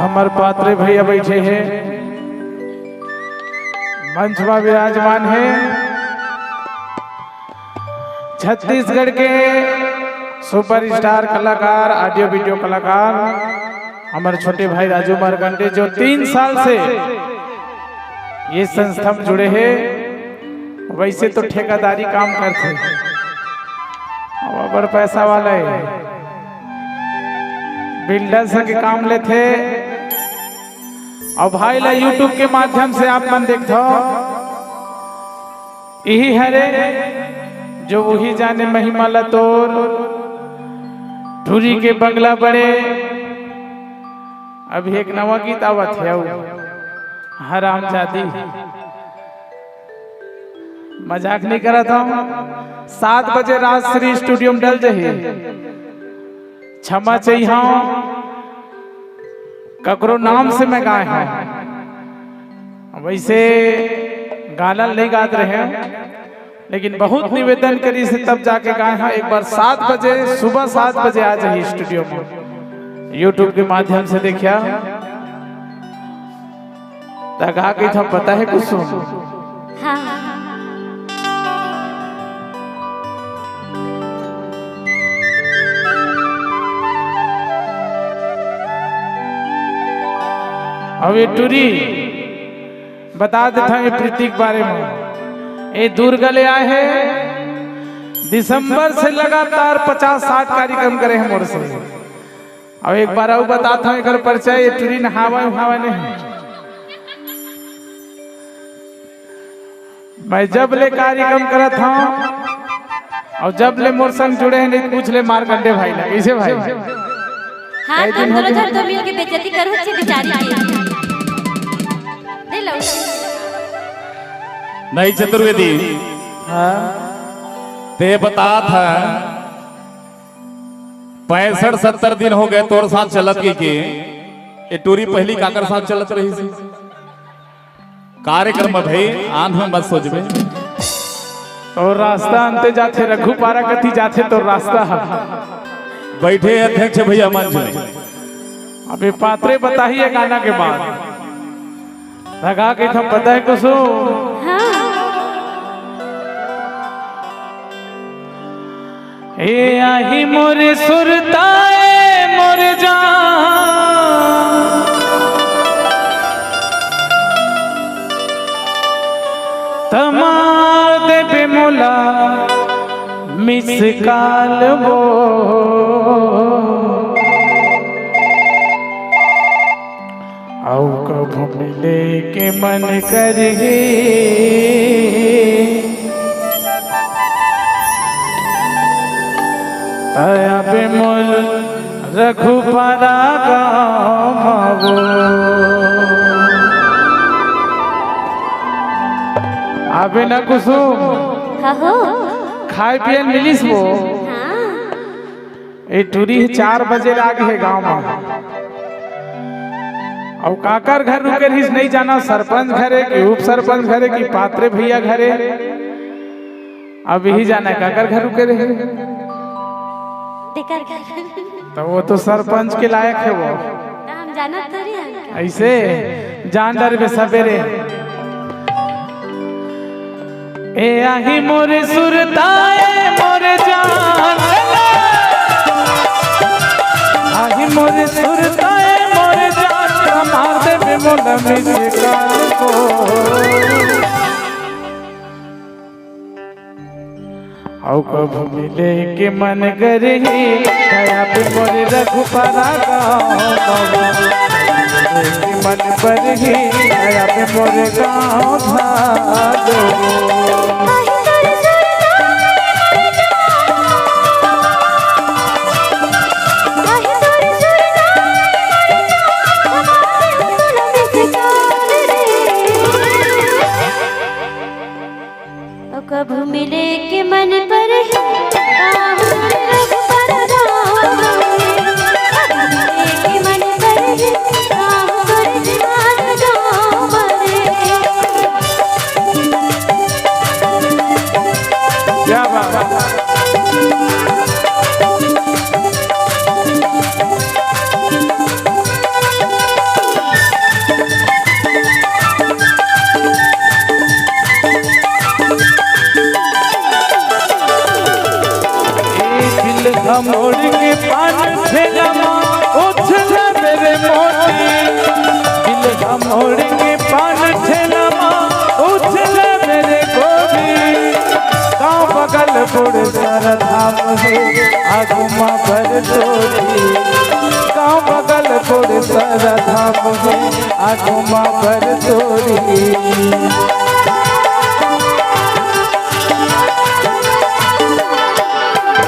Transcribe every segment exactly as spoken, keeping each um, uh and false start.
हमर पात्रे भैया बैठे हे, मंच म विराजमान हे। छत्तीसगढ़ के सुपरस्टार कलाकार, ऑडियो वीडियो कलाकार, हमर छोटे भाई राजू मार्कंडे, जो तीन साल से ये संस्था में जुड़े हे। वैसे तो ठेकेदारी काम करथे, अब बड़ पैसा वाला हे, बिल्डर संग काम लेथे। अउ भाई ला YouTube के माध्यम से आप मन देखथव, इही हरे जो उही जाने महिमा ला तोर, टूरी के बंगला बड़े। अभी एक नवा गीत आवत हे, अउ हरामजादी, मजाक नहीं करत हंव। सात बजे राजश्री स्टूडियो में डल जाही, क्षमा चाहिए हंव, ककरो नाम से मैं गाए हंव। वैसे गाना नहीं गात रहे हंव, लेकिन बहुत निवेदन करिस हे तब जाके गाए हंव। एक बार सात बजे, सुबह सात बजे आ जाही स्टूडियो में, YouTube के माध्यम से देखिया। त का कहिथंव पता हे कुसुम? हाँ। अब ये टूरी बता देथंव ये प्रीति के बारे में। ये दुर्गा ले आए हे, दिसंबर से लगातार पचास साठ कार्यक्रम करे हे मोर से। अब एक बार अउ बताथंव एकर परिचय, ये टूरी नहावा उहावा नहीं। मैं जब ले कार्यक्रम करत हंव अउ जब ले मोर संग जुड़े हे, नहीं पूछ ले मार्कंडे भाई ला। कैसे भाई? हाँ, कई दिन तुम हो दोनों गए? झन तो मिल के बेइज्जती करो छे बेचारी के। दे लो। नहीं चतुर्वेदी, हाँ? ते बतात हे, पैंसठ सत्तर दिन हो गए तोर साथ चलत के, के ये टूरी पहली काकर साथ चलत रहिस हे? कार्यक्रम में भाई, आंध में मत सोचबे। तोर रास्ता अंते जाथे, रघुपारा कति जाथे तोर रास्ता। बैठे अध्यक्ष भैया मंच में। अबे पात्रे बताही ये गाना के बाद। त का कहिथंव पता हे कुसुम? हाँ। ए आही मोर सुरता ए मोर जान, त मार देबे मोला मिस कॉल वो। अउ कभू मिले के मन करही, त आबे मोर रघुपरा गाँव वो। आबे न कुसुम, हाँ हो। खाए पिए मिलिस वो। हाँ। ए टूरी ह चार बजे ले आगे हे गांव म। अउ काकर घर रुके रहिस नहीं जाना, सरपंच घरे कि उप सरपंच घरे कि पात्रे भैया घरे। अब इही जाना हे काकर घर रुके रहे। तेकर घर। त वो तो सरपंच के लायक हे वो। त हम जानत थोड़ी हन। अइसे जान डरबे सबेरे। ए आही मोर सुरता ए मोर जान, आही मोर सुरता ए मोर जान, मार देबे मोला मिस कॉल वो। अउ कभू मिले के मन करही, दया पे मोर रघुपरा गाँव बाबू। मिले के मन करही, दया पे मोर गाँव भादो। कभू मिले के मन पर है, आहो रघुबर राम। कभू मिले के मन पर है, आहो रघुबर राम। दिल हमोड़ के पान ठेला मा उछले मेरे मोती, दिल हमोड़ के पान ठेला मा उछले मेरे गोरी। गाँव बगल गुड़सर धाम हे, आगू मा बर तोरी। गाँव बगल गुड़सर धाम हे, आगू मा बर तोरी।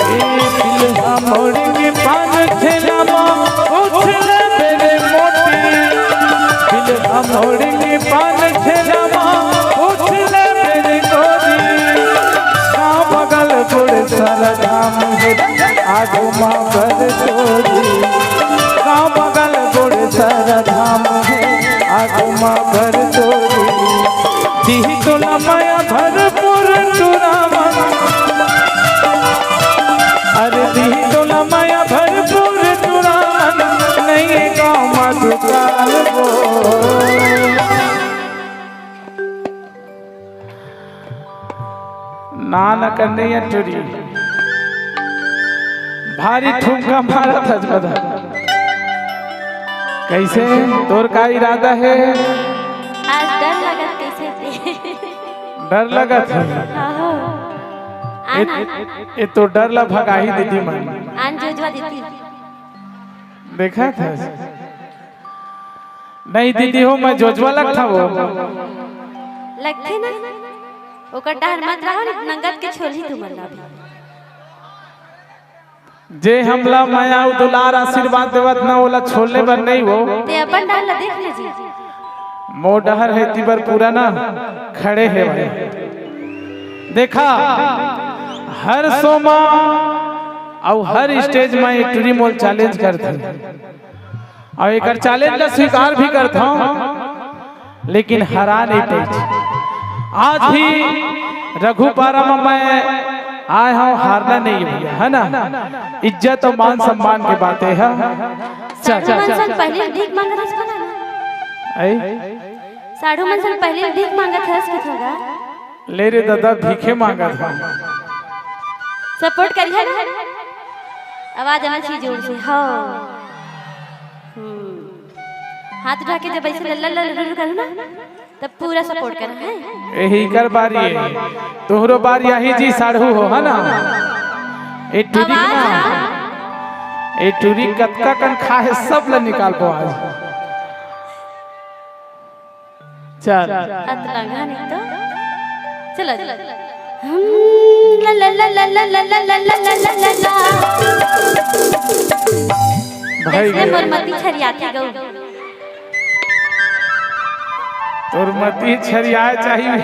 ए पिलहा मोड़ के पान ठेला मा उछले मेरे मोती, पिलहा मोड़ के पान ठेला मा उछले मेरे गोरी। गाँव बगल गुड़सर धाम हे, आगू मा बर तोरी। गाँव बगल गुड़सर धाम हे, आगू मा बर तोरी। दिही तोला मया भरपूर टुरावन, अरे दिही तोला मया भरपूर टुरावन, नइये गाँव मा दुकान वो। ना, ना करने या टुरी। भारी ठुमका मारत हस बता। कैसे? तोर का इरादा हे? आज डर लगत कैसे ते? डर लगत हे? आहो। ए, आना। ए तो डर ला भगाही दीदी मन। आन जोजवा दीदी। देखा था? नहीं दीदी हो, मैं जोजवा लगता वो। लगथे ना? ओकर डहर मत रहो, नंगत के छोलही तुमन ला भी। जे हमला मया अउ दुलार आशीर्वाद देवत ना, ओला छोड़ले बर नहीं हो। ते अपन डहर ला देख ले जी। मोर डहर हे ती बर पूरा ना खड़े हे भाई। देखा, हर सोमा अउ हर stage में ये टुरी मोल challenge करथे। अउ एकर challenge ला स्वीकार भी करत हौं, लेकिन हरा नहीं पाइस। आज भी रघुपारा में मैं आए हौं, हारना नहीं है भैया, है ना? इज्जत अउ मान सम्मान के बात हे। चल, साढ़ू मन संग पहली भीख मांगत हस का ना? आई? साढ़ू मन संग पहली भीख मांगत हस कि थोड़ा? ले रे दादा, भीखे मांगत हौं। Support करिहा ना? आवाज आना चाहिए जोर से। हाँ। हम्म। हाथ उठा के जब ऐसे लल्ला लल्ला लल्ला करो ना, तब पूरा support करो, हैं? यही कर बारी हे। तोहरो बारी आही जी, साढ़ू हो, है ना? ए टुरी आवाज ना। आ। ए टुरी कतका कन खा हे, सब ला निकाल को आज। चल। अतलंगा नहीं तो। चलो। हम ला ला ला ला। भाई कैसे रे। मोर मती छरियाथे गऊ। तोर मती छरियाए चाहिए,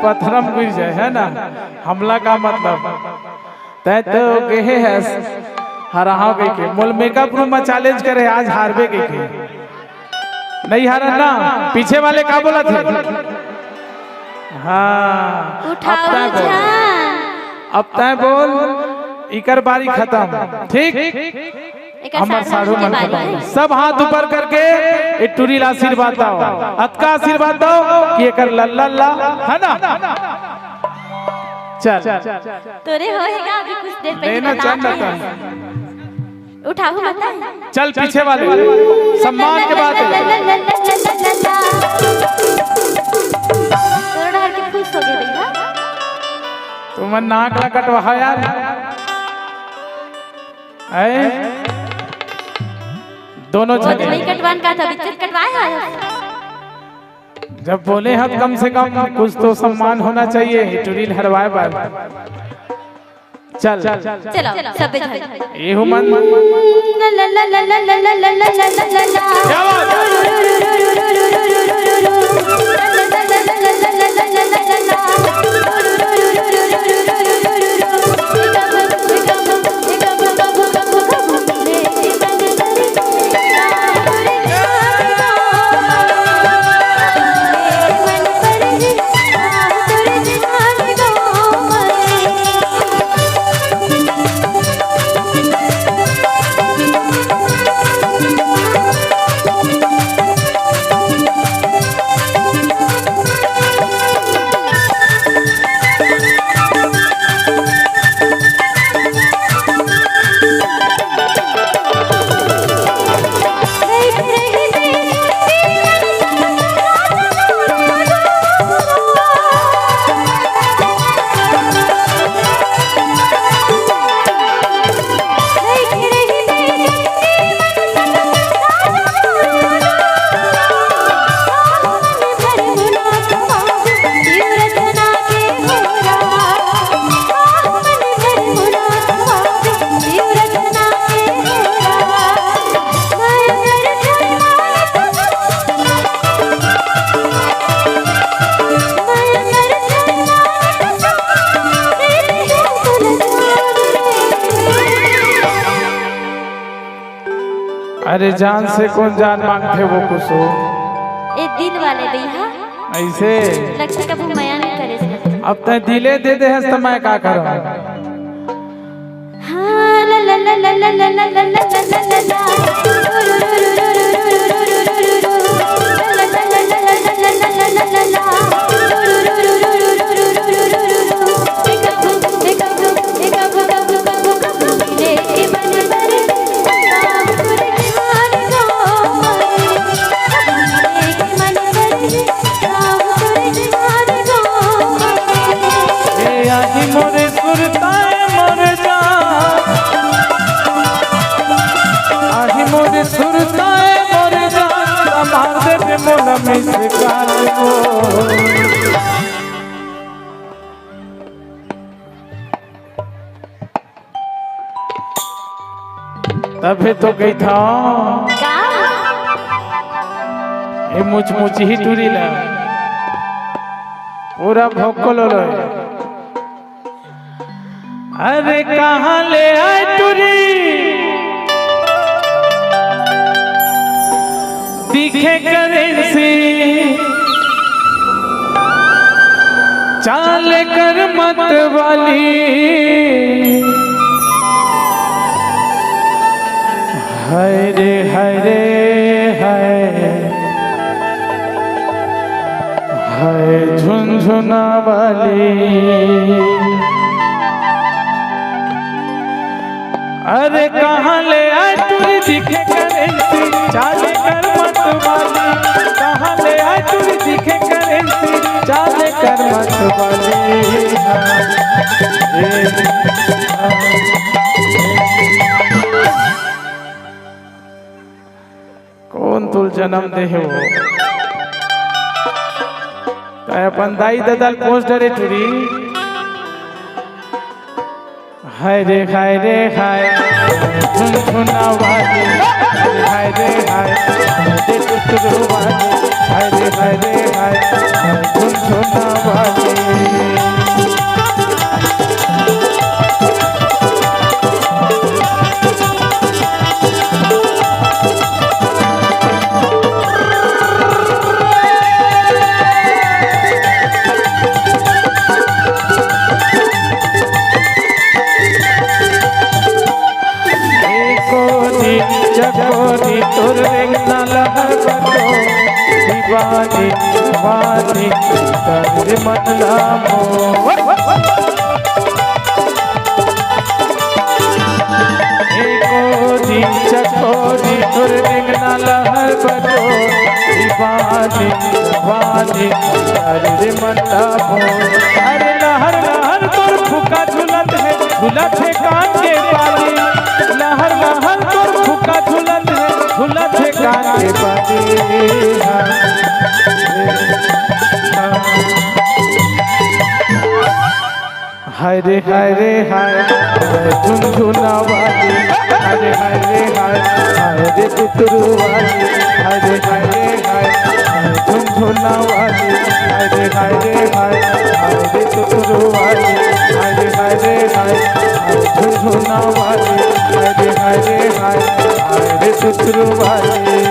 पत्थरम गिर जाए, है ना? हमला का मतलब? तैं तो कहे हस हराहौं कहिके, मोल makeup room में challenge करे, आज हारबे कहिके। नहीं हारन ना, पीछे वाले का बोलत हे? हाँ, उठाओ अब तैं बोल। झान। अब तैं बोल, इकर बारी खतम, ठीक? एकर हमर साढ़ू साढ़ू मन के बारी खतम। हे। सब हाथ ऊपर करके ए टुरी ला आशीर्वाद दव, अतका आशीर्वाद दव कि एकर लल्ला ला, है ना? चल। तोरे होएगा अभी कुछ देर पहले लेना बता चल के। ना। उठाऊ मत। चल पीछे वाले, सम्मान के बात हे। तोर डहर के खुश हो गए भैया। तुमन नाक ला कटवा यार। आए? दोनों झने। नहीं कटवान का था, बिच्चर कटवाए है। जब बोले हत कम से कम कुछ तो सम्मान होना चाहिए, टुरी ल हरवाए बर। चल। चलो, सब झन। एहू मन। क्या बात? अरे जान से कोन जान मांगथे वो कुसुम? ए दिल वाले दइहा। अइसे? लगथे कभू मया नइ करे से लगथे। अब तैं दिले दे दे हस त मैं का करंव? हाँ, ला, ला, ला। ए आही मोरे सुरताए मोर जान, आही मोरे सुरताए मोर जान, मार देबे मोला miss call वो। तभे तो कहिथंव। का? ए मुचमुचही टूरी ला पूरा भोको लो लो। अरे कहाँ ले आए टूरी, दिखे करेंसी, चाल कर मत वाली। हाय रे, हाय रे, हाय, हाय झुनझुना वाली। अरे कहाँ ले आए टूरी दिखे करेंसी, चाल कर मत वाली। कहाँ ले आए टूरी दिखे करेंसी, चाल कर मत वाली। कोन तोला जनम दे हे वो? तैं अपन दाई ददा ल पूछ डरे टूरी। हाय रे, हाय रे, हाय, झुनझुना वाली। हाय रे, हाय, दे टुटरू वाली। हाय रे, हाय रे, हाय, झुनझुना वाली। एको दिन चकोरी तोर रेंगना लहर बतो, दीवानी वानी कर मन ला मोर। एको दिन चकोरी तोर रेंगना लहर बतो, दीवानी वानी कर मन ला मोर। अरे लहर लहर तोर फुका झूलत हे, झूलत हे कान के बाली। लहर लहर तोर फुका झूलत हे, झूलत हे कान के बाली। हाँ। हाँ। हाय रे, हाय रे, हाय, हाय झुनझुना वाली। हाय रे, हाय रे, हाय, हाय रे टुटरू वाली। हाय रे, हाय रे, हाय, हाय झुनझुना वाली। हाय रे, हाय रे, हाय, हाय रे टुटरू वाली। हाय रे, हाय रे, हाय, हाय झुनझुना वाली। हाय रे, हाय रे, हाय, हाय रे टुटरू वाली।